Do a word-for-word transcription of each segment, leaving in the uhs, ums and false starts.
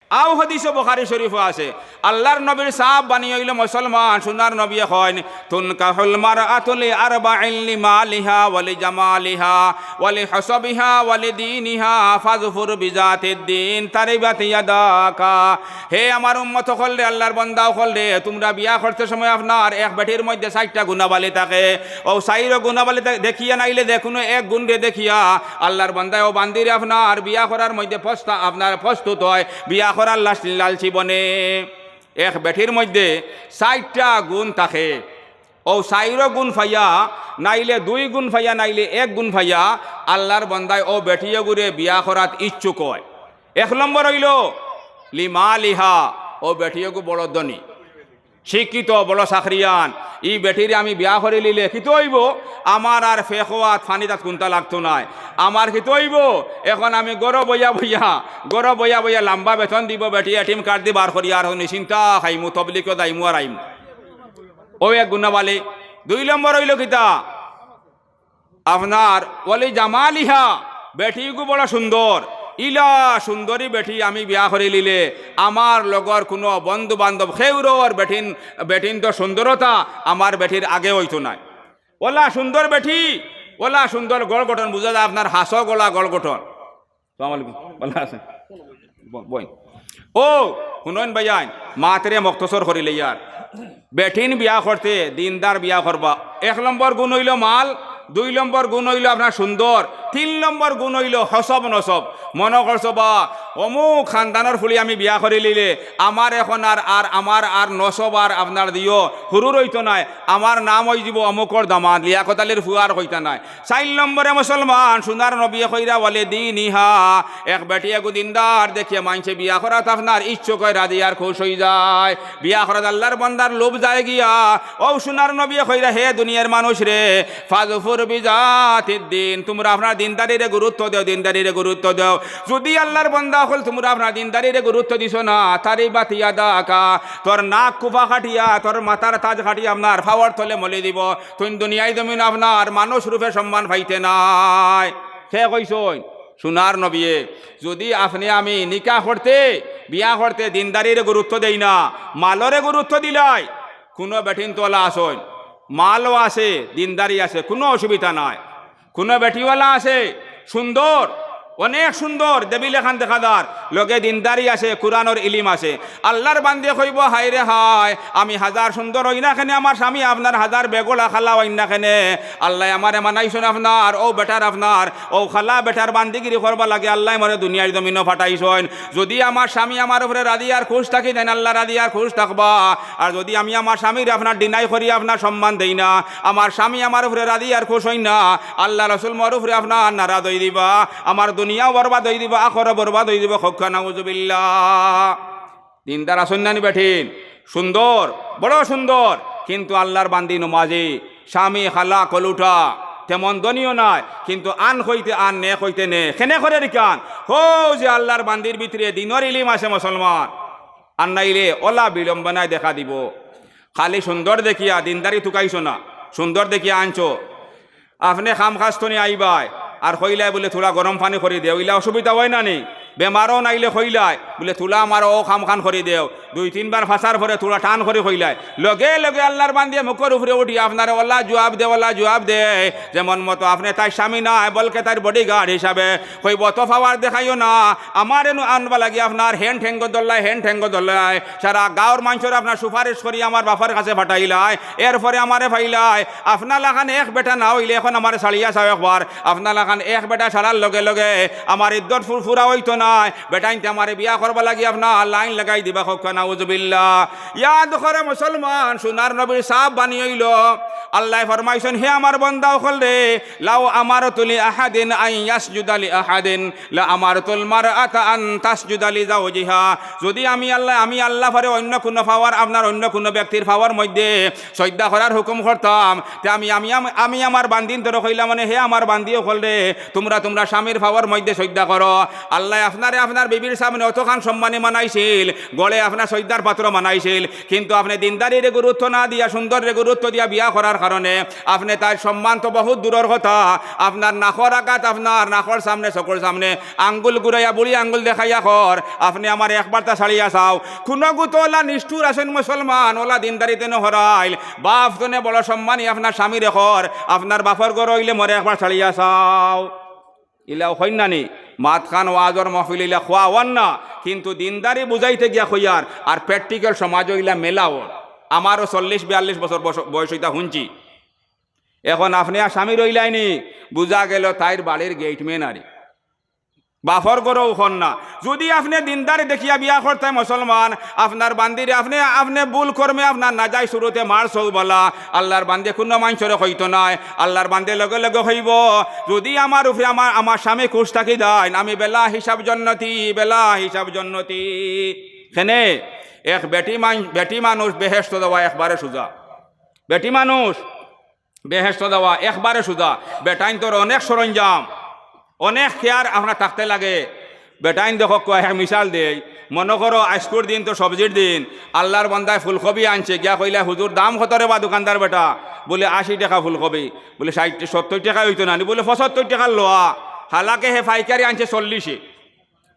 আও হাদিসো বুখারী শরীফো আছে, আল্লার নবীর সাহাব বানি অইলো মুসলমান, সোনার নবীয়ে কইন, "তুনকাহুল মারআতু লি আরবাইন, লিমালিহা ওয়া লিজামালিহা ওয়া লিহাসাবিহা ওয়া লিদীনিহা, ফাজফুর বিজাতিদ দীন, তারিবাত ইয়াদাকা।" হে আমার উম্মত অকল রে, আল্লার বান্দা অকল রে, তুমরা বিয়া করতে সময় আপনার এক বেটির মধ্যে চাইরটা গুণাবলী থাকে। অউ চাইরো গুণাবলী দে-, দেখিয়া নাইলে যেকুনু এক গুণরে দেখিয়া আল্লার বান্দায় অউ বান্দিরে আপনার বিয়া করার মধ্যে প্রস্তা-, আপনার প্রস্তুত অয়, বিয়া করার লাল-, লালচি বনে। এক বেটির মধ্যে চাইরটা গুণ থাকে। অউ চাইরো গুণ পাইয়া, নাইলে দুই গুণ পাইয়া, নাইলে এক গুণ পাইয়া, আল্লার বান্দায় অউ বেটি এগুরে বিয়া করাত ইচ্ছুক অয়। এক নম্বর অইলো লিমালিহা, অউ বেটি এগু বড় ধনী, শিক্ষিত, বড় চাকরিয়ান। ই বেটিরে আমি বিয়া করিলিলে কিতা অইবো? আমার আর ফেকওয়াত ফানি তাত কুন্তা লাগতো নায়। আমার কিতা অইবো? এখন আমি ঘরো বইয়া বইয়া, ঘরো বইয়া বইয়া লাম্বা বেতন দিবো বেটি, এটিএম কার্ড দি বার করিয়া আর নিশ্চিন্তা খাইমু, তবলিগো যাইমু আর আইমু। অউ এক গুণাবলী। দুই নম্বর অইলো কিতা? আপনার ওয়া লিজামালিহা, বেটিগু বড় সুন্দর। ইলা সুন্দরী বেটি আমি বিয়া করিলিলে আমার লগর কুনু বন্ধু বান্ধব কেউরর বেটিন, বেটিন্তর সুন্দরতা আমার বেটির আগে অইতো নায়। অলা সুন্দর বেটি, অলা সুন্দর গড় গঠন, বুঝা যায় আপনার হাসো গলা গড় গঠন। সালাম আলাইকুম। ভালা আছইন? ব-, বইন। অউ, হুনইন ভাইয়াইন, মাতরে মখতসর করিলাইয়ার। বেটিন বিয়া করতে, দিনদার বিয়া করবা। এক নম্বর গুণ অইলো মাল, দুই নম্বর গুণ অইলো আপনার সুন্দর, তিন নম্বর গুণ অইলো হসব নসব। মনো করছো বা, অমুক খানদানর ফুড়ি আমি বিয়া করিলিলে, আমার এখন আর, আর আমার আর নসব আর আপনার দিও হুরু রইতো নায়, আমার নাম অইযিবো অমুকর দামাদ, লিয়াকত আলীর ফুয়া আর কইতা নায়। চাইর নম্বরে মুসলমান, সোনার নবীয়ে কইরা ওয়া লিদীনিহা, এক বেটি এগু দিনদার দেখিয়া মাইনষে বিয়া করাত আপনার ইচ্ছুক অয়, রাজি আর খুশ অইযায়। বিয়া করাত আল্লার বান্দার লোভ যায় গিয়া। অউ সোনার নবীয়ে কইরা, হে দুনিয়ার মানুষ রে, ফাজফুর বিজাতিদ দীন, তুমরা আপনার দিনদারিরে গুরুত্ব দেও, দিনদারিরে গুরুত্ব দেও। যুদি আল্লার বান্দা অকল তুমরা আপনার দিনদারিরে গুরুত্ব দিছো না, তারিবাত ইয়াদাকা, তোর নাক কুফা কাটিয়া, তোর মাথার তাজ কাটিয়া আপনার ফাওর তলে মলি দিবো। তুইন দুনিয়ার জমিনো আপনার মানুষ রূপে সম্মান পাইতে নায়। কে কইছইন? সোনার নবীয়ে। যুদি আপনে আমি নিকাহ করতে, বিয়া করতে দিনদারিরে গুরুত্ব দেই না, মালরে গুরুত্ব দিলাই, কুনু বেটিন তো অলা আছইন, মালও আছে, দিনদারি আছে, কুনু অসুবিধা নাই। কুনু বেটিওয়ালা আছে, সুন্দর, অনেক সুন্দর, দেবী লেখান দেখা যার, লগে দিনদারি আছে, কুরআনর ইলিম আছে। আল্লার বান্দিয়ে কইবো, হায় রে হায়, আমি হাজার সুন্দর অই না কেনে, আমার স্বামী আপনার হাজার বেগলা খালা অইন না কেনে, আল্লায় আমারে বানাইছইন আপনার, অউ বেটার আপনার, অউ খালা বেটার বান্দিগিরি করবার লাগি আল্লায় মরে দুনিয়ার জমিনো পাঠাইছইন। যুদি আমার স্বামী আমার উপরে রাজি আর খুশ থাকি, তাইন আল্লা রাজি আর খুশ থাকবা। আর যুদি আমি আমার স্বামীরে আপনার deny করি, আপনার সম্মান দেই না, আমার স্বামী আমার উপরে রাজি আর খুশ অইন না, আল্লা রসুল মোর উপরে আপনার নারাজ অই দিবা, আমার দুনিয়াও বরবাদ অই দিবা, আখেরাতও বরবাদ অই দিবা। কউক্কা নাউজুবিল্লাহ। দিনদার আছইন না নি বেটিন? সুন্দর, বড় সুন্দর, কিন্তু আল্লার বান্দি নমাজি, স্বামী খালা কলুটা, তেমন ধনীও নায়, কিন্তু আন কইতে আন, নে কইতে নে। কেনে করের ইখান? হউ যে আল্লার বান্দির ভিতরে দিনর ইলিম আছে মুসলমান, আর নাইলে অলা বিড়ম্বনায় দেখা দিবো। খালি সুন্দর দেখিয়া দিনদারি তুকাইছো না, সুন্দর দেখিয়া আনছো, আপনে কাম কাজ থনে আইবায়, আর কইলায় বুলে, "থুড়া গরম পানি করি দেও", ইলা অসুবিধা অয় না নি? বেমারও নাইলে কইলায় বুলে, "থুড়া আমার অউ কামখান করি দেও।" দুই তিনবার ফাঁসার পরে থুড়া টান করি কইলায়, লগে লগে আল্লার বান্দিয়ে মুখর উপরে উঠি আপনারে অলা জুয়াব দে, অলা জুয়াব দে, যেমন মতো আপনে তাইর স্বামী নায়, বলকে তাইর bodyguard হিসাবে। কইবো, "অত power দেখাইও না, আমার এনু আনবা লাগি আপনার হেন ঠেঙ্গো ধরলায়, হেন ঠেঙ্গো ধরলায়, সারা গাঁওর মানষরে আপনার সুপারিশ করি আমার বাপর কাছে পাঠাইলায়, এরপরে আমারে পাইলায়। আপনার লাখান এক বেটা না অইলে এখন আমারে ছাড়িয়া চাও একবার, আপনার লাখান এক বেটা ছাড়ার লগে লগে আমার ইদ্দত ফুর-, ফুরা অইতো নায়, বেটাইন্তে আমারে বিয়া করবার লাগি আপনার line লাগাই দিবা।" কউক্কা নাউজুবিল্লাহ। ইয়াদ করে মুসলমান, সোনার নবীর সাহাব বানি অইলো। আল্লায় ফরমাইছইন, হে আমার বান্দা অকল রে, লাউ আমারতু লি আহাদিন আন ইয়াসজুদা লি আহাদিন, লা আমারতুল মারআতা আন তাসজুদা লি জাওজিহা। যুদি আমি আল্লায়, আমি আল্লায় পারি অইন্য কুনু power, আপনার অইন্য কুনু ব্যক্তির power মধ্যে সইজদা করার হুকুম করতাম, তে আমি, আমি, আমি, আমি আমার বান্দিন্তরে কইলাম, মানে, হে আমার বান্দি অকল রে, তুমরা তুমরা স্বামীর power মধ্যে সইজদা করো। আল্লায় আপনারে আপনার বিবির সামনে অতখান সম্মানী বানাইছিল, ঘরে আপনার সইজদার পাত্র বানাইছিল, কিন্তু আপনে দিনদারিরে গুরুত্ব না দিয়া সুন্দররে গুরুত্ব দিয়া বিয়া করার কারণে আপনে তাইর সম্মান তো বহুত দূরর কথা, আপনার নাকর আগাত, আপনার নাকর সামনে, চকুর সামনে আঙ্গুল ঘুরাইয়া বুড়ি আঙ্গুল দেখাইয়া কর, "আপনে আমার একবারতা ছাড়িয়া চাও।" কুনু গুতো অলা নিষ্ঠুর আছইন মুসলমান, অলা দিনদারিতে নু হরাইল, বাফ তনে বড় সম্মানী আপনার স্বামীরে কর, "আপনার বাফর ঘর অইলে মরে একবার ছাড়িয়া চাও।" ইলাও কইন না নি? মাতখান ওয়াজর মহফিল ইলা কওয়া অর না, কিন্তু দিনদারি বুঝাইতে গিয়া কইয়ার, আর practical সমাজো ইলা মেলা অর। আমারও চল্লিশ বিয়াল্লিশ বছর বস-, বয়স অইতা হুনছি। এখন আপনে আসামি রইলাইনি, বুঝা গেল তাইর বাড়ির gateman আরি। বাফর ঘরও কর না। যুদি আপনে দিনদারি দেখিয়া বিয়া করতে মুসলমান, আপনার বান্দিরে আপনে, আপনে ভুল কর্মে আপনার নাজাইজ শুরুতে মারছউ বালা, আল্লার বান্দে কুনু মানষরে কইতো নায়, আল্লার বান্দে লগে লগে কইবো, "যুদি আমার উপরে আমার, আমার স্বামী খুশ থাকি দেইন, আমি বেলা হিসাব জন্নতি, বেলা হিসাব জন্নতি।" কেনে? এক বেটি মান-, বেটি মানুষ বেহেশতো যাওয়া একবারে সুজা। বেটি মানুষ বেহেশতো যাওয়া একবারে সুজা। বেটাইন্তর অনেক সরঞ্জাম, অনেক care আপনার থাকতে লাগে। বেটাইন দেখউক্কা, এক মিসাল দেই, মনো করো আইজকুর দিন তো সবজির দিন, আল্লার বান্দায় ফুলকবি আনছে, গিয়া কইলা, "হুজুর, দাম কত রে বা দোকানদার বেটা?" বুলে, "আশি টেকা ফুলকবি।" বুলে, "ষাইট, সত্তইর টেকা অইতো না নি?" বুলে, "পঁচাত্তইর টেকার লওয়া।" হালাকে হে পাইকারি আনছে চল্লিশে।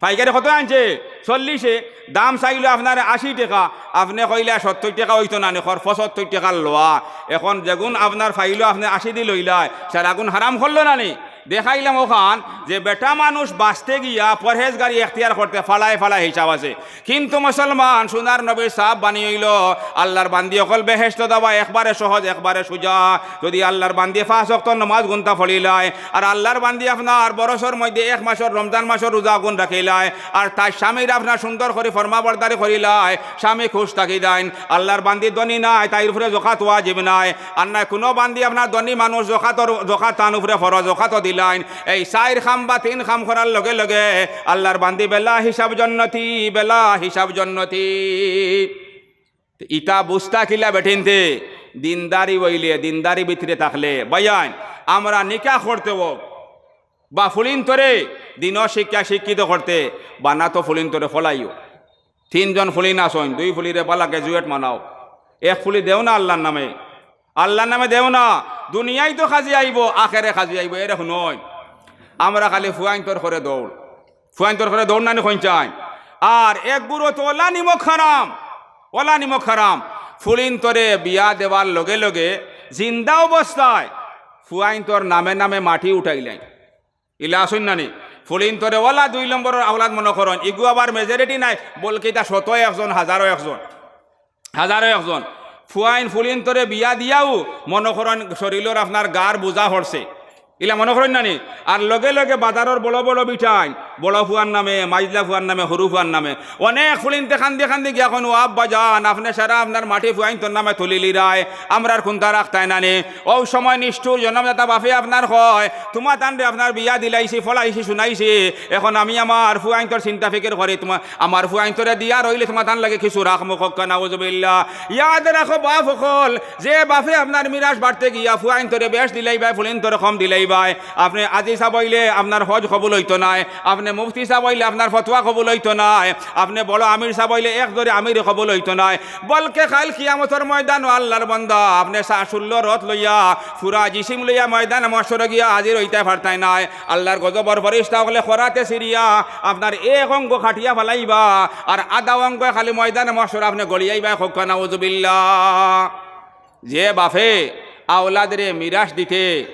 পাইকারি কত আনছে? চল্লিশে। দাম চাইলো আপনার আশি টেকা, আপনে কইলা, "সত্তইর টেকা অইতো না নি?" কর, "পঁচাত্তইর টেকার লওয়া।" এখন যেগুন আপনার পাইলো, আপনে আশি দি লইলায়, সারাগুন হারাম করলো না নি? দেখাইলাম অখান যে বেটা মানুষ বাঁচতে গিয়া পরহেজগারি এখতিয়ার করতে ফালায় ফালায় হিসাব আছে। কিন্তু মুসলমান, সোনার নবীর সাহাব বানি অইলো, আল্লার বান্দি অকল বেহেশতো যাওয়া একবারে সহজ, একবারে সুজা। যুদি আল্লার বান্দি পাঁচ ওয়াক্ত নমাজ গুনতা পড়িলায়, আর আল্লার বান্দি আপনার বরসর মধ্যে এক মাসর, রমজান মাসর রোজা গুন রাখিলায়, আর তাইর স্বামীর আপনার সুন্দর করি ফরমাবরদারি করিলায়, স্বামী খুশ থাকি দেইন। আল্লার বান্দি ধনী নায়, তাইর উপরে জকাত ওয়াজিব নায়। আর নায় কুনু বান্দি আপনার ধনী মানুষ, জকাতর, জকাত তান উপরে ফরজ, জকাতও দিলাইন। এই চাইর কাম বা তিন কাম করার লগে লগে আল্লার বান্দি বেলা হিসাব জন্নতি, বেলা হিসাব জন্নতি। তে ইতা বুঝতা কিলা বেটিন্তে? দিনদারি অইলে, দিনদারি ভিতরে থাকলে। ভাইয়াইন, আমরা নিকাহ করতে অউক বা ফুলিন্তরে দিনর শিক্ষা শিক্ষিত করতে, বানা তো ফুলিন্তরে ফলাইও। তিনজন ফুলিন আছইন, দুই ফুলিরে বালা graduate মানাও, এক ফুলি দেও না আল্লার নামে। আল্লার নামে দেও না, দুনিয়ায় তো কাজে আইবো, আখেরে কাজে আইবো, এরে হুনইন। আমরা খালি ফুয়াইন্তর করে দৌড়, ফুয়াইন্তর করে দৌড় নানি কইন চাইন। আর এক গুরু তো অলা নিমক হারাম, অলা নিমক হারাম। ফুলিন্তরে বিয়া দেওয়ার লগে লগে জিন্দা অবস্থায় ফুয়াইন্তর নামে নামে মাটি উঠাইলাইন। ইলা আছইন নানি? ফুলিন্তরে অলা দুই নম্বরর আওলাদ মনো করইন, ইগু আবার majority নায়, বলকে ইতা শত একজন, হাজারো একজন। হাজারো একজন। ফুয়াইন ফুলিন্তরে বিয়া দিয়াও মনো করইন শরীলর আপনার গার বুঝা পড়ছে। ইলা মনো করইন নানি? আর লগে লগে বাজারর বড় বড় বিটাইন, বড় ফুয়ার নামে, মাইজলা ফুয়ার নামে, হুরু ফুয়ার নামে। অনেক ফুলিন্তে কান্দি কান্দি গিয়া কইন, "ও আব্বা জান, আপনে সারা আপনার মাটি ফুয়াইন্তর নামে তুলিলিরায়, আমরার কুন্তা রাখতায় নানি।" অউ সময় নিষ্ঠুর জনমদাতা বাফে আপনার কয়, "তুমাতানরে আপনার বিয়া দিলাইছি, ফলাইছি, শুনাইছি, এখন আমি আমার ফুয়াইন্তর চিন্তা ফিকির করি, তুমা-, আমার ফুয়াইন্তরে দিয়া রইলে তুমাতান লাগি কিছু রাখমু, কউক্কা নাউজুবিল্লাহ।" ইয়াদ রাখো বাফ অকল, যে বাফে আপনার মিরাস বাটতে গিয়া ফুয়াইন্তরে বেশ দিলাইবায়, ফুলিন্তরে কম দিলাইবায়, আপনে আজি সাব অইলে আপনার হজ কবুল অইতো নায়, আপনে মুফতি সাব অইলে আপনার ফতোয়া কবুল অইতো নায়, আপনে বড় আমির সাব অইলে এক দরে আমির কবুল অইতো নায়, বলকে কাইল কিয়ামতর ময়দানো আল্লার বান্দা, আপনে সা-, ষোলো রথ লইয়া, পুরা জিসিম লইয়া ময়দানে মাহশরো গিয়া হাজির অইতায় পারতায় নায়। আল্লার গজবর ফিরিস্তা অকলে খরাতে ছিড়িয়া আপনার এক অঙ্গ কাটিয়া ফালাইবা, আর আধা অঙ্গ খালি ময়দানে মাহশরো আপনে গলিয়াইবায়, কউক্কা নাউজুবিল্লাহ। যে বাফে আওলাদরে মিরাস দিতে,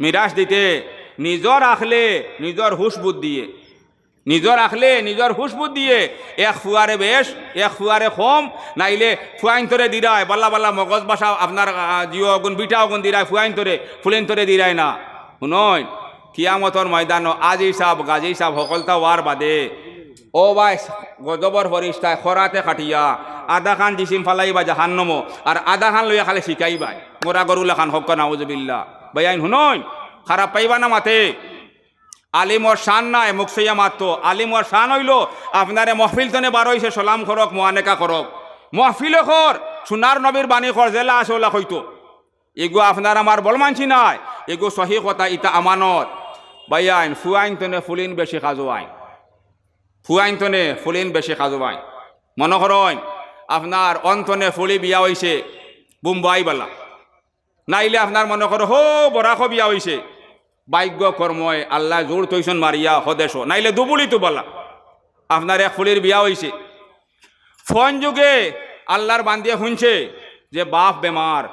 মিরাস দিতে নিজর আখলে, নিজর হুশ বুদ্ধিয়ে, নিজর আখলে, নিজর হুশ বুদ্ধিয়ে, এক ফুয়ারে বেশ, এক ফুয়ারে কম, নাইলে ফুয়াইন্তরে দিরায়, বালা বালা মগজ ভাষা আপনার, আহ, জিও অগুন, বিটা অগুন দিরায় ফুয়াইন্তরে, ফুলিন্তরে দিরায় না। হুনইন, কিয়ামতর ময়দানো আজি সাব, গাজী সাব হকলতা অওয়ার বাদে, ও ভাই, গজবর ফিরিস্তায় খরাতে কাটিয়া আধাখান জিসিম ফালাইবা জাহান্নমো, আর আধাখান লইয়া খালি শিকাইবায়, মরা গরু লাখান, কউক্কা নাউজুবিল্লাহ। ভাইয়াইন হুনইন, খারাপ পাইবা না মাতে। আলিমর শান নায়, মুখ সইয়া মাততো। আলিমর শান অইলো, আপনারে মহফিল তনে বার অইছে, সালাম করউক, মুআনেকা করউক। মহফিলো কর, সোনার নবীর বাণী কর, যেলা আছে অলা কইতো। ইগু আপনার আমার বলমানছি নায়, ইগু সহি কথা, ইতা আমানত। ভাইয়াইন, ফুয়াইন তনে ফুলিন বেশি কাজো আইন। ফুয়াইন তনে ফুলিন বেশি কাজো আইন। মনো করইন, আপনার অন তনে ফুলি বিয়া অইছে, বোম্বাই বালা। নাইলে আপনার মনো করো হো বরাকো বিয়া অইছে, ভাগ্য কর্ময় আল্লায় জোর তৈছন মারিয়া হদেশো, নাইলে দুবুলি তুবালা আপনার এক ফুলির বিয়া অইছে। ফোন যুগে আল্লার বান্দিয়ে হুনছে যে বাফ বেমার,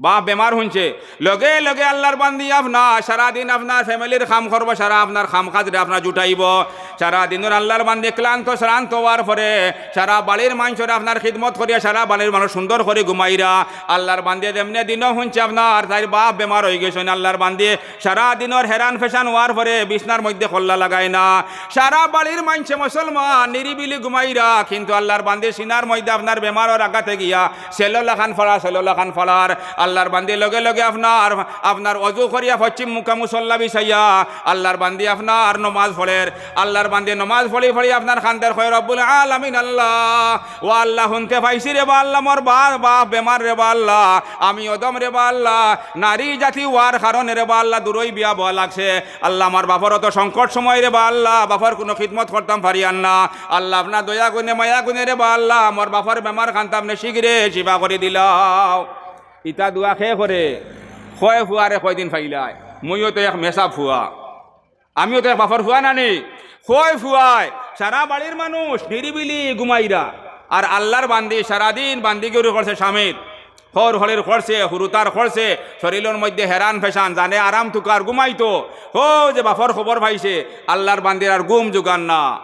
বাফ বেমার হুনছে, লগে লগে আল্লার বান্দি আপনার সারাদিন আপনার ফ্যামিলির কাম করবা, সারা আপনার কাম কাজরে আপনার জুটাইবো। সারা দিনর আল্লার বান্দি ক্লান্ত শ্রান্ত অওয়ার পরে সারা বাড়ির মানষরে আপনার খিদমত করিয়া সারা বাড়ির মানুষ সুন্দর করি ঘুমাইরা। আল্লার বান্দি যেমনে দিনো হুনছে আপনার তাইর বাফ বেমার অইগেছইন, আল্লার বান্দি সারা দিনর হেরান ফেশান অওয়ার পরে বিছনার মধ্যে কল্লা লাগায় না। সারা বাড়ির মানষে মুসলমান নিরিবিলি ঘুমাইরা, কিন্তু আল্লার বান্দি সিনার মধ্যে আপনার বেমারর আঘাতে গিয়া সেলো লাখান ফাড়া, সেলো লাখান ফাড়ার। আল্লার বান্দি লগে লগে আপনার, আপনার অজু করিয়া পশ্চিম মুখা মুসল্লা বিছাইয়া আল্লার বান্দি আপনার নমাজ পড়ের। আল্লার বান্দি নমাজ পড়ি পড়ি আপনার কান্দের, কয়, "রব্বুল আলামিন আল্লাহ, ও আল্লাহ, হুনতে পাইছি রে বা আল্লাহ, মোর বা-, বাফ বেমার রে বা আল্লাহ, আমি অদম রে বা আল্লাহ, নারী জাতি অওয়ার কারণে রে বা আল্লাহ দুরই বিয়া বওয়া লাগছে। আল্লাহ, আমার বাফর অত সংকট সময় রে বা আল্লাহ, বাফর কুনু খিদমত করতাম পারিয়ার না। আল্লাহ, আপনার দয়া গুণে মায়া গুণে রে বা আল্লাহ, আমার বাফর বেমার খানতা আপনে শীঘ্রে শিফা করি দিলাও।" ইতা দোয়া কে করে? কয় ফুয়ারে কয়দিন পাইলায়? মুইও তো এক মেসাব ফুয়া, আমিও তো এক বাফর ফুয়া নানি। কয় ফুয়ায় সারা বাড়ির মানুষ নিরিবিলি ঘুমাইরা, আর আল্লার বান্দি সারাদিন বান্দিগিরি করছে স্বামীর, হর হরির করছে, হুরুতার করছে, শরীলর মধ্যে হেরান ফেশান, জানে আরাম তুকার ঘুমাইতো। হো যে বাফর খবর পাইছে, আল্লার বান্দির আর ঘুম জুগার না।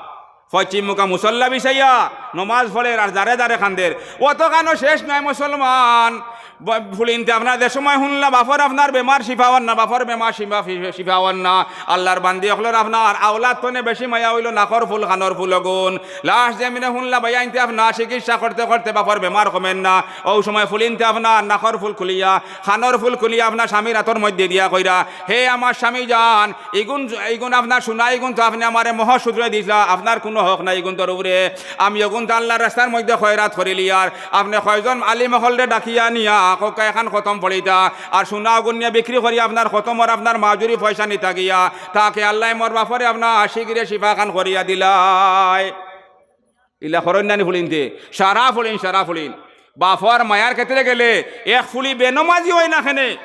পশ্চিম মুখা মুসল্লা বিছাইয়া নমাজ পড়ের আর দারে দারে কান্দের। অত কানো শেষ নাই মুসলমান। ব-, ফুলিন্তে আপনার যে সময় হুনলা বাফর আপনার বেমার শিফা অর না, বাফর বেমার শিফা, শিফা, শিফা অর না। আল্লার বান্দি অকলর আপনার আওলাদ তনে বেশি মায়া অইলো নাকর ফুল, কানর ফুল অগুন। লাস্ট যেমনে হুনলা বাইয়াইন্তে আপনার চিকিৎসা করতে করতে বাফর বেমার কমের না। অউ সময় ফুলিন্তে আপনার নাকর ফুল খুলিয়া, কানর ফুল খুলিয়া আপনার স্বামীর আতর মধ্যে দিয়া কইরা, "হে আমার স্বামী জান, ইগুন, ইগুন আপনার সোনা, ইগুন তো আপনে আমারে মহা সূত্রে দিছলা, আপনার কুনু হক নাই ইগুন তোর উপরে। আমি অগুন তো আল্লার রাস্তার মধ্যে খয়রাত করিলিয়ার। আপনে কয়জন আলিম অকলরে ডাকিয়া নিয়া কউক্কা এখান খতম পড়িতা, আর সোনা অগুন নিয়া বিক্রি করি আপনার খতমর আপনার মাজুরি পয়সা নিতা গিয়া, তাকে আল্লায় মোর বাফরে আপনার শীঘ্রে শিফা খান করিয়া দিলায়।" ইলা করইন নানি ফুলিন্তে? সারা ফুলিন, সারা ফুলিন। বাফর মায়ার ক্ষেত্রে গেলে এক ফুলি বেনমাজি অয় না কেনে,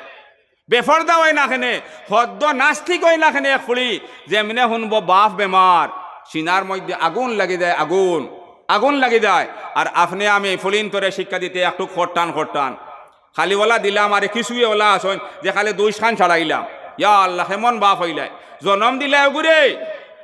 বেফর্দা অয় না কেনে, হদ্দ নাস্তিক অয় না কেনে এক ফুলি, যেমনে হুনবো বাফ বেমার, সিনার মধ্যে আগুন লাগি যায়, আগুন, আগুন লাগি যায়। আর আপনে আমি ফুলিন্তরে শিক্ষা দিতে একটুক খরটান খরটান। খালি ওলা দিলাম, আরে কিছুয়ে ওলা আছইন যে খালি দুইশ খান ছাড়াইলাম। ইয়া আল্লাহ, কেমন বাফ অইলায়, জনম দিলায় অগুরে,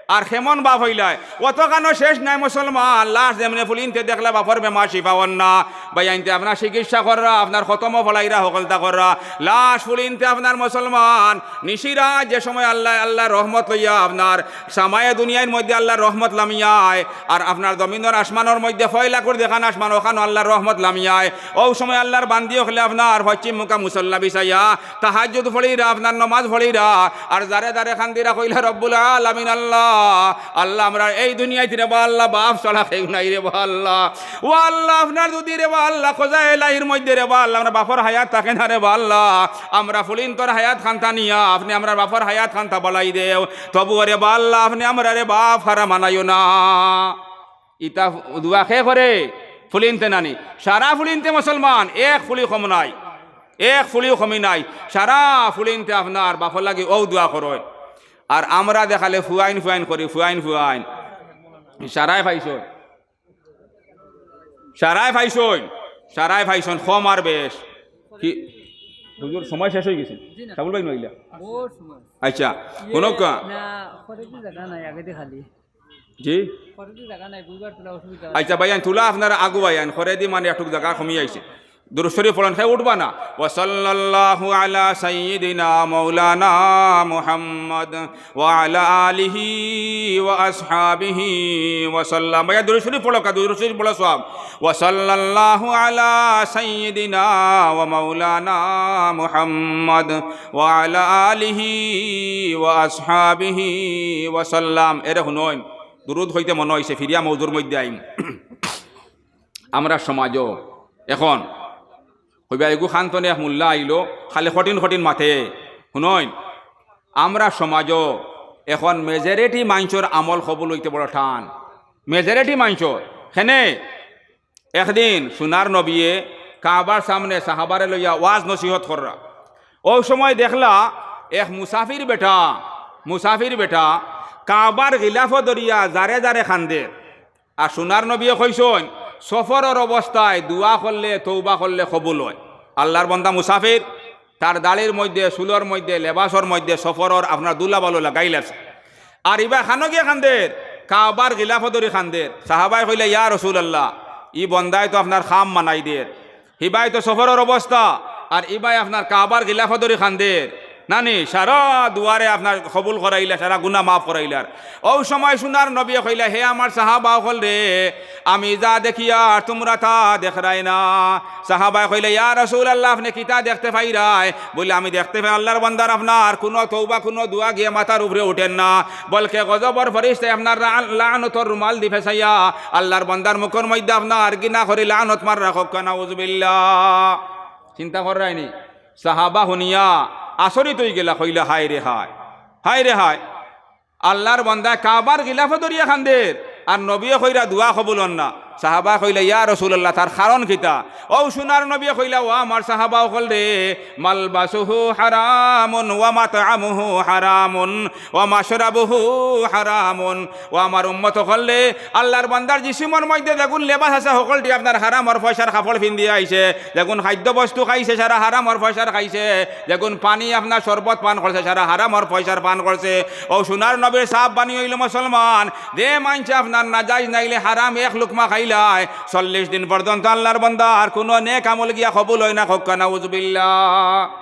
আর কেমন বাফ অইলায়। অত কানো শেষ নাই মুসলমান, লাস্ট যেমনে ফুলিন্তে দেখলা বাফর বেমার শিফা অর না, বাইয়াইন্তে আপনার চিকিৎসা কররা, আপনার খতমও পড়াইরা, হকলতা কররা। লাস্ট ফুলিন্তে আপনার মুসলমান, নিশিরাত যে সময় আল্লায়, আল্লার রহমত লইয়া আপনার সামায়ে দুনিয়ার মধ্যে আল্লার রহমত লামিয়ায়, আর আপনার জমিনর আসমানর মধ্যে ফয়লাকুর যেখান আসমান, অখানো আল্লার রহমত লামিয়ায়। অউ সময় আল্লার বান্দি অকলে আপনার পশ্চিম মুখা মুসল্লা বিছাইয়া তাহাজ্জুদ পড়িরা, আপনার নমাজ পড়িরা, আর দারে দারে কান্দিরা কইলা, "রব্বুল আলামিন আল্লাহ, আল্লাহ, আমরার এই দুনিয়াত রে বা আল্লাহ, বাফ ছাড়া কেউ নাই রে বা আল্লাহ। ও আল্লাহ, আপনার যদি রে বা আল্লাহ, কজায়ে এলাহির মধ্যে রে বা আল্লাহ, আমরার বাফর হায়াত থাকে না রে বা আল্লাহ, আমরা ফুলিন্তর হায়াত খানতা নিয়া আপনে আমরার বাফর হায়াত খানতা বাড়াই দেও। তবুও রে বা আল্লাহ, আপনে আমরারে বাফ হারা বানাইও না।" ইতা দোয়া কে করে? ফুলিন্তে নানি। সারা ফুলিন্তে মুসলমান, এক ফুলি কম নাই, এক ফুলিও কমি নাই। সারা ফুলিন্তে আপনার বাফর লাগি অউ দোয়া করইন। আর আমরা দেখালে ফুয়াইন ফুয়াইন করি, ফুয়াইন ফুয়াইন। সারায় পাইছইন, সারায় পাইছইন, সারায় পাইছইন, কম আর বেশ। কি হুজুর, সময় শেষ অইগেছে? জি না। সাবুল ভাই নইলা? বহুত সময়। আচ্ছা, ইয়ে, হুনউক্কা। না, করে কি জাগা নাই, আগে দিয়ে খালি। জি? করে কি জাগা নাই, বুঝবার তোলা অসুবিধা অয়। আচ্ছা ভাইয়াইন, তুলা আপনারা আগু ভাইয়াইন, করে দি মানে একটুক জাগা কমি আইছে। দুরূদ শরীফ পড়ইন, হে উঠবা না। ওয়া সাল্লাল্লাহু আলা সাইয়্যিদিনা মাওলানা মুহাম্মদ ওয়া আলা আলিহি ওয়া আসহাবিহি ওয়া সাল্লাম। ভাইয়া দুরূদ শরীফ পড়ো, কা দুরূদ শরীফ পড়ো সব। ওয়া সাল্লাল্লাহু আলা সাইয়্যিদিনা ওয়া মাওলানা মুহাম্মদ ওয়া আলা আলিহি ওয়া আসহাবিহি ওয়া সাল্লাম। এরে হুনইন, দুরূদ কইতে মনো অইছে, ফিরিয়া মৌজুর মধ্যে আইন। আমরা সমাজও এখন কইবা, এগু খান তনে এক মোল্লা আইলো, খালি কঠিন কঠিন মাতে। হুনইন, আমরা সমাজও এখন মেজরিটি মানষর আমল কবুল অইতে বড় টান। মেজরিটি মানষর। কেনে? একদিন সোনার নবীয়ে কাবার সামনে সাহাবারে লইয়া ওয়াজ নসিহত কররা। অউ সময় দেখলা এক মুসাফির বেটা, মুসাফির বেটা কাবার গিলাফো ধরিয়া জারে জারে কান্দের। আর সোনার নবীয়ে কইছইন, সফরর অবস্থায় দোয়া করলে, তওবা করলে কবুল অয়। আল্লার বন্দা মুসাফির, তার দাড়ির মধ্যে, চুলর মধ্যে, লেবাসর মধ্যে সফরর আপনার ধুলা-বালু লাগাইল আছে। আর ইবায় কানো গিয়া কান্দের, কাবার গিলাফো ধরি কান্দের। সাহাবায় কইলা, "ইয়া রাসুলাল্লাহ, ই বন্দায় তো আপনার কাম বানাই দের, হিবায় তো সফরর অবস্থা, আর ইবায় আপনার কাবার গিলাফো ধরি কান্দের।" নানি, সারা দুয়ারে আপনার কবুল করাইলা, সারা গুনা মাফ করাইলার। অউ সময় সোনার নবীয়ে কইলা, "হে আমার সাহাবা অকল রে, আমি যা দেখিয়ার তুমরা তা দেখরায় না।" সাহাবায় কইলা, "ইয়া রাসুলাল্লাহ, আপনে কিতা দেখতে পাইরায়?" বলে, "আমি দেখতে পাই আল্লার বন্দার আপনার কুনু তওবা, কুনু দোয়া গিয়া মাথার উপরে উঠের না, বলকে গজবর ফিরিস্তায় আপনার লা-, লানতর রুমাল দি ফেছাইয়া আল্লার বন্দার মুখর মধ্যে আপনার ঘিন্না করি লানত মাররা, কউক্কা নাউজুবিল্লাহ।" চিন্তা কররায়নি? সাহাবা হুনিয়া আচরিত অইগেলা, কইলা, "হায় রে হায়, হায় রে হায়, আল্লার বন্দায় কাবার গিলাফো ধরিয়া কান্দের, আর নবীয়ে কইরা দোয়া কবুল অর না।" সাহাবায় কইলা, "ইয়া রাসুলাল্লাহ, তার কারণ কিতা?" অউ সোনার নবীয়ে কইলা, "ও আমার সাহাবা অকল রে, মালবাসুহু হারামুন ওয়া মাতআমুহু হারামুন ওয়া মাশরাবুহু হারামুন।" ও আমার উম্মত অকল রে, আল্লার বন্দার জিসিমর মধ্যে যেগুন লেবাস আছে, হকলটি আপনার হারামর পয়সার কাপড় পিন্দিয়া আইছে, যেগুন খাদ্য বস্তু খাইছে, সারা হারামর পয়সার খাইছে, যেগুন পানি আপনার শরবত পান করছে, সারা হারামর পয়সার পান করছে। অউ সোনার নবীর সাহাব্বানি অইলো মুসলমান, যে মানষে আপনার নাজাইজ নাইলে হারাম এক লুকমা খাইলায়, চল্লিশ দিন পর্যন্ত আল্লার বন্দার কুনু নেক আমল গিয়া কবুল অয় না, কউক্কা নাউজুবিল্লাহ।